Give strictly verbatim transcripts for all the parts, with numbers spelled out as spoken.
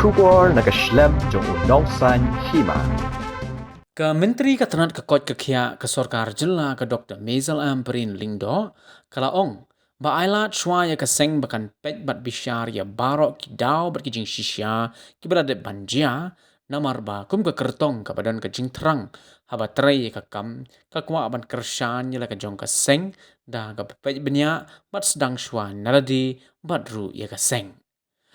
Khubor na ka shlem jong u nongsan hima. Ka Myntri ka tnat ka koit ka khiah ka sorkar jylla ka Dr Maisel Ampareen Lyngdoh ka la ong ba ai lad shuwa ïa ka seng ba kan peit bad bishar ïa baroh ki daw bad ki jingshisha kiba la dep ban jia, namar ba kum ka kyrtong kaba don ka jingthrang haba trei ïa ka kam, ka kwah ban kyrshan ïa la ka jong ka seng da kaba peit bniah bad sdang shuwa na lade bad ruh ïa ka seng.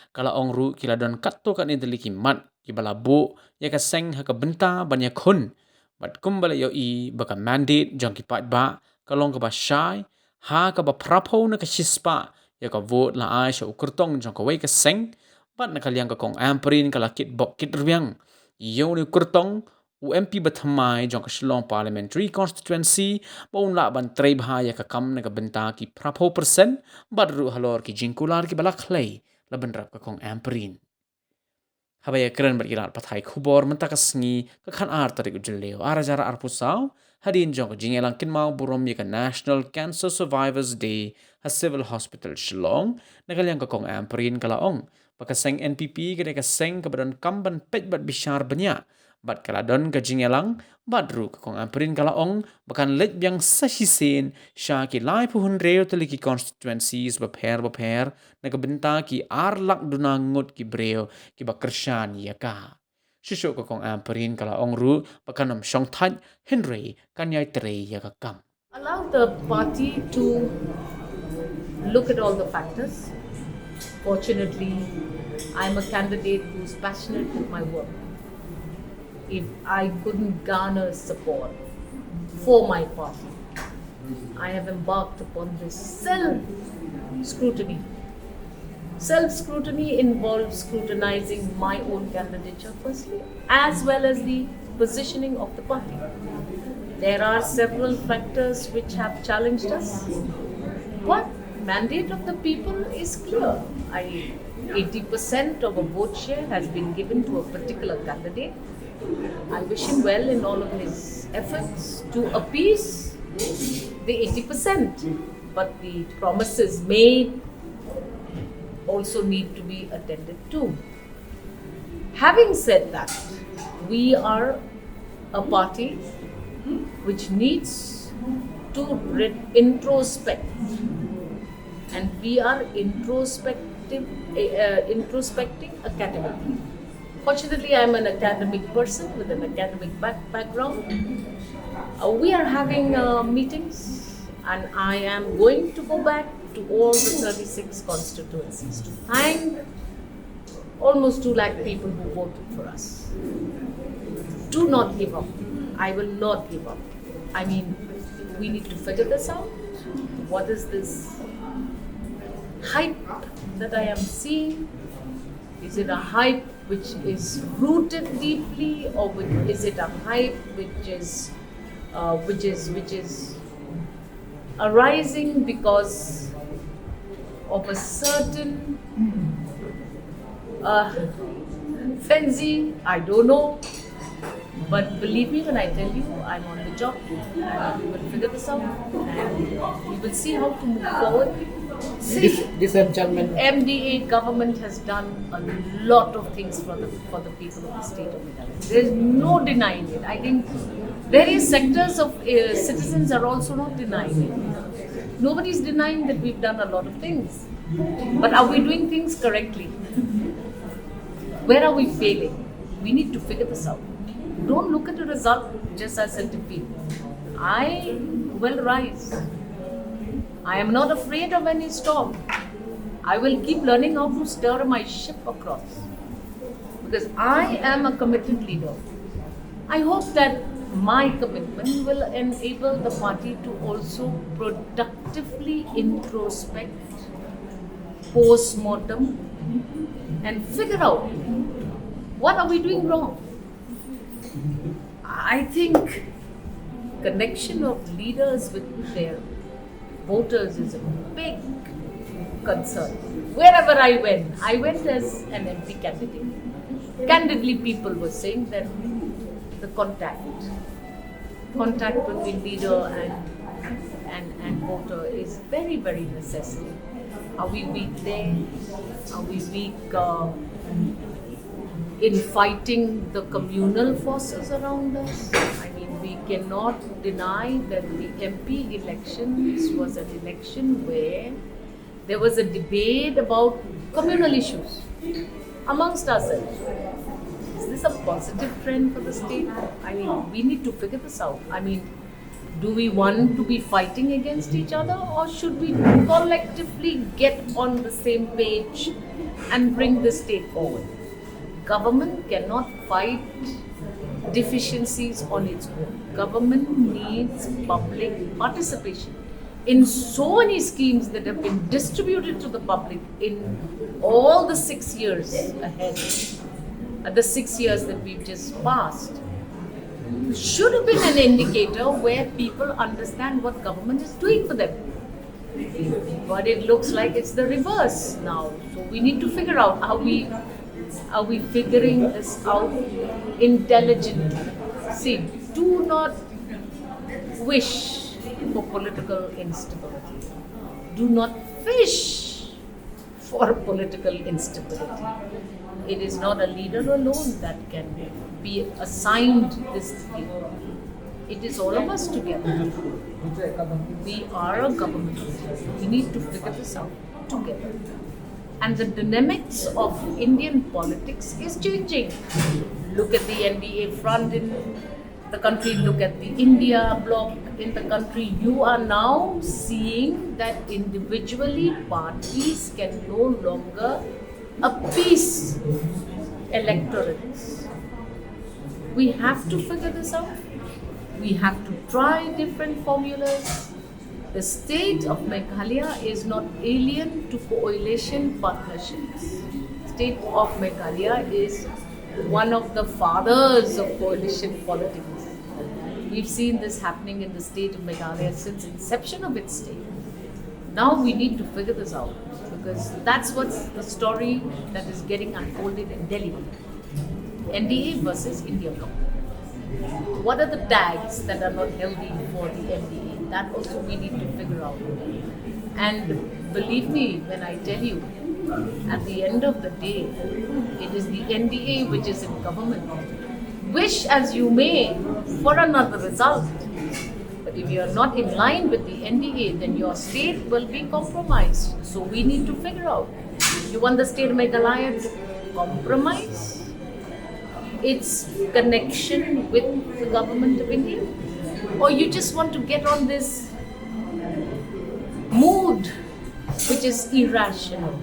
Ka la ong ruh ki la don katto katne tylli ki mat kiba la buh ïa ka seng ha ka bynta ban ïakhun bad kumba la ïohi ba ka mandate jong ki paidbah ka long kaba shai ha kaba phra phew na ka shispah ïa ka vote la ai sha u kyrtong jong kawei ka seng. Bad na ka liang ka Kong Ampareen ka la kit bok kit rwiang ïa une u kyrtong, u MP ba thymmai jong ka Shillong Parliamentary Constituency ba un lah ban trei bha ïa ka kam na ka bynta ki phra phew percent bad ruh halor ki jingkular kiba la khlei, la bynrap ka Kong Ampareen. Haba ïakren bad ki lad pathai khubor mynta ka sngi ka khatar tarik u Jylliew ar hajar arphew saw, hadien jong ka jingïalang kynmaw burom ïa ka National Cancer Survivors Day ha Civil Hospital Shillong, na ka liang ka Kong Ampareen ka la ong ba ka seng NPP ka dei ka seng kaba donkam ban peit bad bishar bniah bad ka la don ka jingïalang bad ruh ka Kong Ampareen ka la ong ba kan leit biang sa shisien sha ki laiphew hynriew tylli ki constituencies bapher bapher na ka bynta ki ar lak duna ngut ki briew kiba kyrshan ïa ka. Shuh shuh ka Kong Ampareen ka la ong ruh ba kan ym shongthait hynrei kan ïai trei ïa ka kam. Allow the party to look at all the factors. Fortunately, I'm a candidate who's passionate with my work. If I couldn't garner support for my party, I have embarked upon this self scrutiny. Self scrutiny involves scrutinizing my own candidature firstly, as well as the positioning of the party. There are several factors which have challenged us. One, mandate of the people is clear. I, eighty percent of a vote share has been given to a particular candidate. I wish him well in all of his efforts to appease the eighty percent, but the promises made also need to be attended to. Having said that, we are a party which needs to re- introspect, and we are introspective, uh, introspecting academically. Fortunately, I'm an academic person with an academic back- background. Uh, we are having uh, meetings, and I am going to go back to all the thirty-six constituencies to thank almost two lakh people who voted for us. Do not give up. I will not give up. I mean, we need to figure this out. What is this hype that I am seeing? Is it a hype which is rooted deeply, or which, is it a hype which is, uh, which is, which is arising because of a certain uh, frenzy? I don't know. But believe me when I tell you, I'm on the job. And we will figure this out. And we will see how to move forward. See, this, this M D A government has done a lot of things for the for the people of the state of Meghalaya. There's no denying it. I think various sectors of uh, citizens are also not denying it. Nobody's denying that we've done a lot of things. But are we doing things correctly? Where are we failing? We need to figure this out. Don't look at the result just as a defeat. I will rise. I am not afraid of any storm. I will keep learning how to steer my ship across. Because I am a committed leader. I hope that my commitment will enable the party to also productively introspect, post mortem, and figure out what are we doing wrong. I think connection of leaders with their voters is a big concern. Wherever I went, I went as an M P candidate. Candidly, people were saying that the contact, contact between leader and and, and voter is very, very necessary. Are we weak there? Are we weak uh, in fighting the communal forces around us. I mean, we cannot deny that the M P elections was an election where there was a debate about communal issues amongst ourselves. Is this a positive trend for the state? I mean, we need to figure this out. I mean, do we want to be fighting against each other, or should we collectively get on the same page and bring the state forward? Government cannot fight deficiencies on its own. Government needs public participation in so many schemes that have been distributed to the public in all the six years ahead, uh, the six years that we've just passed, should have been an indicator where people understand what government is doing for them. But it looks like it's the reverse now. So we need to figure out how we are we figuring this out intelligently. See, do not wish for political instability. Do not fish for political instability. It is not a leader alone that can be assigned this thing. It is all of us together. We are a government. We need to figure this out together. And the dynamics of Indian politics is changing. Look at the N D A front in the country, look at the India bloc in the country. You are now seeing that individually parties can no longer appease electorates. We have to figure this out. We have to try different formulas. The state of Meghalaya is not alien to coalition partnerships. State of Meghalaya is one of the fathers of coalition politics. We've seen this happening in the state of Meghalaya since inception of its state. Now we need to figure this out, because that's what's the story that is getting unfolded in Delhi. N D A versus India government. What are the tags that are not healthy for the N D A? That also we need to figure out. And believe me when I tell you, at the end of the day, it is the N D A which is in government. Wish as you may for another result. But if you are not in line with the N D A, then your state will be compromised. So we need to figure out. You want the state of Meghalaya to compromise its connection with the government of India? Or you just want to get on this mood which is irrational?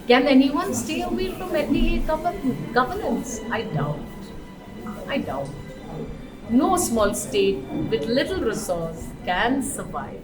Can anyone stay away from N D A govern- governance? I doubt. I doubt. No small state with little resource can survive